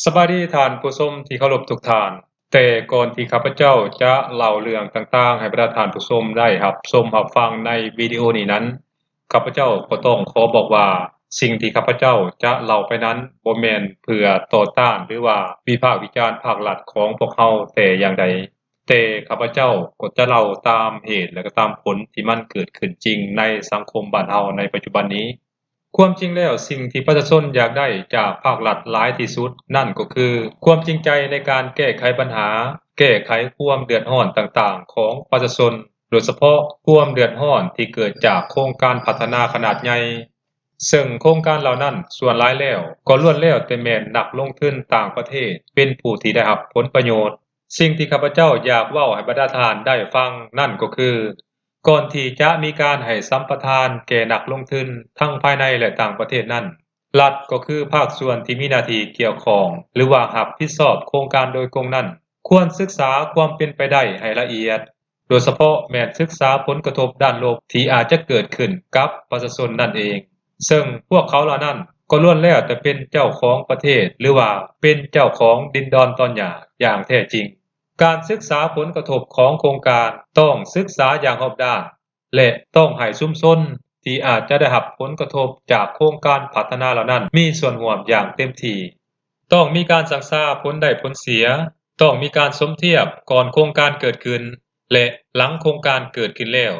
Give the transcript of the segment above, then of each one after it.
ສະບາຍດີທ່ານຜູ້ຊົມທີ່ເຄົາລົບທຸກທ່ານ. ແຕ່ກ່ອນທີ່ຂ້າພະເຈົ້າຈະເລົ່າເລື່ອງຕ່າງໆໃຫ້ບັນດາທ່ານຜູ້ຊົມໄດ້ຮັບຊົມຮັບຟັງໃນວິດີໂອນີ້ນັ້ນ, ຂ້າພະເຈົ້າກໍຕ້ອງຂໍບອກວ່າ ສິ່ງທີ່ຂ້າພະເຈົ້າຈະເລົ່າໄປນັ້ນບໍ່ແມ່ນເພື່ອຕໍ່ຕ້ານ ຫຼືວ່າວິພາກວິຈານພາກລັດຂອງພວກເຮົາແຕ່ຢ່າງໃດ, ແຕ່ຂ້າພະເຈົ້າກໍຈະເລົ່າຕາມເຫດ ແລະ ກໍຕາມຜົນທີ່ມັນເກີດຂຶ້ນຈິງໃນສັງຄົມບ້ານເຮົາໃນປັດຈຸບັນນີ້. ຄວາມຈິງແລ້ວ, ສິ່ງທີ່ປະຊາຊົນຢາກໄດ້ຈາກພາກລັດຫຼາຍທີ່ສຸດນັ້ນກໍຄື ຄວາມຈິງໃຈໃນການແກ້ໄຂບັນຫາ, ແກ້ໄຂຄວາມເດືອດຮ້ອນຕ່າງໆຂອງປະຊາຊົນ, ໂດຍສະເພາະຄວາມເດືອດຮ້ອນທີ່ເກີດຈາກໂຄງການພັດທະນາຂະໜາດໃຫຍ່, ເຊິ່ງໂຄງການເຫຼົ່ານັ້ນສ່ວນຫຼາຍແລ້ວກໍລ້ວນແລ້ວແຕ່ແມ່ນນັກລົງທຶນຕ່າງປະເທດເປັນຜູ້ທີ່ໄດ້ຮັບຜົນປະໂຫຍດ. ສິ່ງທີ່ຂ້າພະເຈົ້າຢາກເວົ້າໃຫ້ບັນດາທ່ານໄດ້ຟັງນັ້ນກໍຄື ກ່ອນທີ່ຈະມີການໃຫ້ສຳປະທານແກ່ນັກລົງທຶນທັງພາຍໃນ ແລະ ຕ່າງປະເທດນັ້ນ, ລັດກໍຄືພາກສ່ວນທີ່ມີໜ້າທີ່ກ່ຽວຂ້ອງ ຫຼືວ່າຮັບຜິດຊອບໂຄງການໂດຍກົງນັ້ນ ຄວນສຶກສາຄວາມເປັນໄປໄດ້ໃຫ້ລະອຽດ, ໂດຍສະເພາະແມ່ນສຶກສາຜົນກະທົບດ້ານລົບທີ່ອາດຈະເກີດຂຶ້ນກັບປະຊາຊົນນັ້ນເອງ, ເຊິ່ງພວກເຂົາເຫຼົ່ານັ້ນກໍລ້ວນແລ້ວແຕ່ເປັນເຈົ້າຂອງປະເທດ ຫຼືວ່າເປັນເຈົ້າຂອງດິນດອນຕອນຫຍ້າຢ່າງແທ້ຈິງ. ການສຶກສາຜົນກະທົບຂອງໂຄງການຕ້ອງສຶກສາຢ່າງຮອບດ້ານ ແລະ ຕ້ອງໃຫ້ຊຸມຊົນທີ່ອາດຈະໄດ້ຮັບຜົນກະທົບຈາກໂຄງການພັດທະນາເຫຼົ່ານັ້ນມີສ່ວນຮ່ວມຢ່າງເຕັມທີ່. ຕ້ອງມີການຊັ່ງຊາຜົນໄດ້ຜົນເສຍ, ຕ້ອງມີການສົມທຽບກ່ອນໂຄງການເກີດຂຶ້ນ ແລະ ຫຼັງໂຄງການເກີດຂຶ້ນແລ້ວ.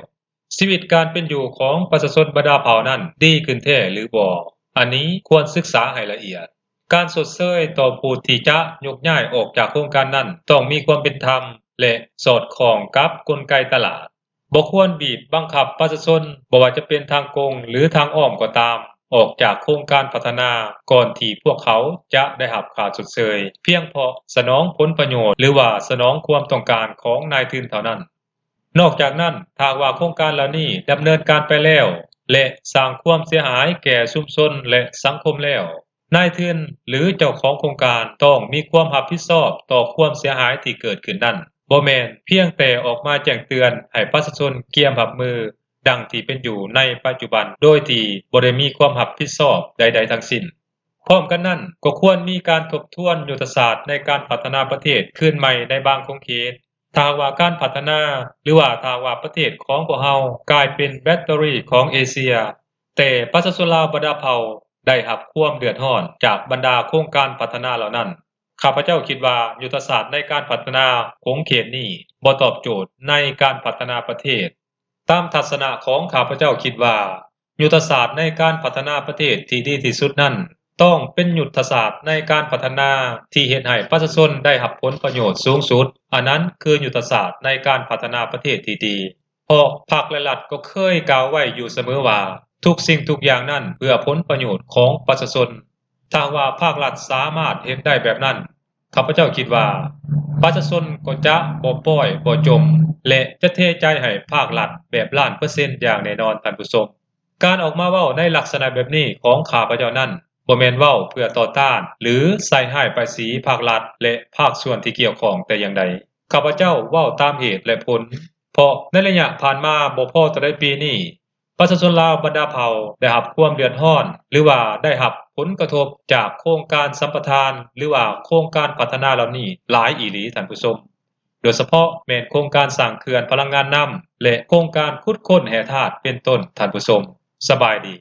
ຊີວິດການເປັນຢູ່ຂອງປະຊາຊົນບັນດາເຜົ່ານັ້ນດີຂຶ້ນແທ້ຫຼືບໍ່, ອັນນີ້ຄວນສຶກສາໃຫ້ລະອຽດ. ການຊົດເຊີຍຕໍ່ຜູ້ທີ່ຈະຍົກຍ້າຍອອກຈາກໂຄງການນັ້ນຕ້ອງມີຄວາມເປັນທຳ ແລະ ສອດຄ່ອງກັບກົນໄກຕະຫຼາດ. ບໍ່ຄວນບີບບັງຄັບປະຊາຊົນ, ບໍ່ວ່າຈະເປັນທາງກົງ ຫຼື ທາງອ້ອມກໍຕາມ, ອອກຈາກໂຄງການພັດທະນາ ກ່ອນທີ່ພວກເຂົາຈະໄດ້ຮັບຄ່າຊົດເຊີຍ ພຽງເພາະສະໜອງຜົນປະໂຫຍດ ຫຼືວ່າສະໜອງຄວາມຕ້ອງການຂອງນາຍທຶນເທົ່ານັ້ນ. ນອກຈາກນັ້ນ, ຖ້າຫາກວ່າໂຄງການເຫຼົ່ານີ້ດຳເນີນການໄປແລ້ວ ແລະ ສ້າງຄວາມເສຍຫາຍແກ່ຊຸມຊົນ ແລະ ສັງຄົມແລ້ວ, ນາຍທຶນ ຫຼື ເຈົ້າຂອງໂຄງການຕ້ອງມີຄວາມຮັບຜິດຊອບຕໍ່ຄວາມເສຍຫາຍທີ່ເກີດຂຶ້ນນັ້ນ, ບໍ່ແມ່ນພຽງແຕ່ອອກມາແຈ້ງເຕືອນໃຫ້ປະຊາຊົນກຽມຮັບມື ດັ່ງທີ່ເປັນຢູ່ໃນປັດຈຸບັນ ໂດຍທີ່ບໍ່ໄດ້ມີຄວາມຮັບຜິດຊອບໃດໆທັງສິ້ນ. ພ້ອມກັນນັ້ນ, ກໍຄວນມີການທົບທວນຍຸດທະສາດໃນການພັດທະນາປະເທດຄືນໃໝ່ໃນບາງຂົງເຂດ. ຖ້າຫາກວ່າການພັດທະນາ ຫຼືວ່າຖ້າຫາກວ່າປະເທດຂອງພວກເຮົາກາຍເປັນແບັດເຕີຣີຂອງເອເຊຍ, ແຕ່ປະຊາຊົນລາວບັນດາເຜົ່າໄດ້ຮັບຄວາມເດືອດຮ້ອນຈາກບັນດາໂຄງການພັດທະນາເຫຼົ່ານັ້ນ, ຂ້າພະເຈົ້າຄິດວ່າຍຸດທະສາດໃນການພັດທະນາຂົງເຂດນີ້ບໍ່ຕອບໂຈດໃນການພັດທະນາປະເທດ. ຕາມທັດສະນະຂອງຂ້າພະເຈົ້າຄິດວ່າ ຍຸດທະສາດໃນການພັດທະນາປະເທດທີ່ດີທີ່ສຸດນັ້ນ ຕ້ອງເປັນຍຸດທະສາດໃນການພັດທະນາທີ່ເຮັດໃຫ້ປະຊາຊົນໄດ້ຮັບຜົນປະໂຫຍດສູງສຸດ, ອັນນັ້ນຄືຍຸດທະສາດໃນການພັດທະນາປະເທດທີ່ດີ. ເພາະພັກ ແລະ ລັດກໍເຄີຍກ່າວໄວ້ຢູ່ສະເໝີວ່າ ທຸກສິ່ງທຸກຢ່າງນັ້ນເພື່ອຜົນປະໂຫຍດຂອງປະຊາຊົນ. ຖ້າຫາກວ່າພາກລັດສາມາດເຮັດໄດ້ແບບນັ້ນ, ຂ້າພະເຈົ້າຄິດວ່າປະຊາຊົນກໍຈະບໍ່ປ້ອຍບໍ່ຈົມ ແລະ ຈະເທໃຈໃຫ້ພາກລັດແບບລ້ານເປີເຊັນຢ່າງແນ່ນອນ, ທ່ານຜູ້ຊົມ. ການອອກມາເວົ້າໃນລັກສະນະແບບນີ້ຂອງຂ້າພະເຈົ້ານັ້ນ ບໍ່ແມ່ນເວົ້າເພື່ອຕໍ່ຕ້ານ ຫຼື ໃສ່ຮ້າຍປ້າຍສີພາກລັດ ແລະ ພາກສ່ວນທີ່ກ່ຽວຂ້ອງແຕ່ຢ່າງໃດ. ຂ້າພະເຈົ້າເວົ້າຕາມເຫດ ແລະ ຜົນ, ເພາະໃນໄລຍະຜ່ານມາບໍ່ພໍເທົ່າໃດປີນີ້, ປະຊາຊົນລາວບັນດາເຜົ່າໄດ້ຮັບຄວາມເດືອດຮ້ອນ ຫຼືວ່າໄດ້ຮັບຜົນກະທົບຈາກໂຄງການສຳປະທານ ຫຼືວ່າໂຄງການພັດທະນາເຫຼົ່ານີ້ຫຼາຍອີ່ຫຼີ, ທ່ານຜູ້ຊົມ, ໂດຍສະເພາະແມ່ນໂຄງການສ້າງເຂື່ອນພະລັງງານນ້ຳ ແລະ ໂຄງການຂຸດຄົ້ນແຮ່ທາດເປັນຕົ້ນ, ທ່ານຜູ້ຊົມ. ສະບາຍດີ.